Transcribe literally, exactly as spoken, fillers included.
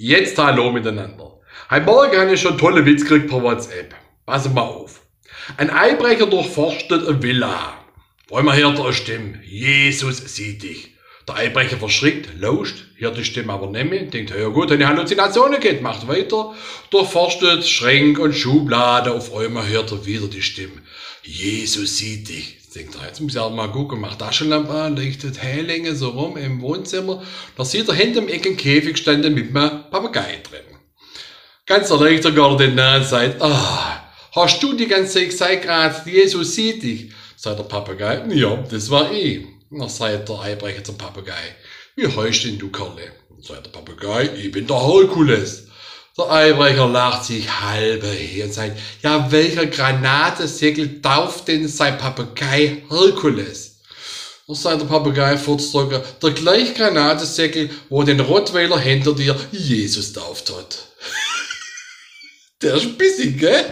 Jetzt hallo mitenanner. Heit Morge han ich schon en tolle Witz gekriegt per WhatsApp. Passe mer uff. En Eibrecher durchforscht e Villa. Uff emol heert er e Stimm: „Jesus sieht dich.“ Der Eibrecher verschrickt, lauscht, heert die Stimm awwer nimmi, denkt: „Ja gut, han ich Halluzinatione gehat“, macht weiter, durchforscht Schränk un Schublade, uff emol heert er widder die Stimm: „Jesus sieht dich.“ Denkt er: „Jetzt muss ich awwer mol gucke“, macht Taschelamp an, lichtet Heringe so rum im Wohnzimmer, do sieht er hinner em Eck en Käfig stande mit me Papagei drin. Ganz erleichtert geht er dem no un seit: „Ah, hast du die ganze Zeit gesagt, grad Jesus sieht dich?“ Seit der Papagei: „Ja, das war ich.“ Na, seit der Eibrecher zum Papagei: „Wie heischt denn du, Kerle?“ Seit der Papagei: „Ich bin der Herkules.“ Der Eibrecher lacht sich halb he un seit: „Ja, welcher Granateseckel tauft denn sein Papagei Herkules?“ Do seit der Papagei furztrocken: „Der gleiche Granateseckel, wo den Rottweiler hinner dir Jesus tauft hat.“ Der is bissig, gell?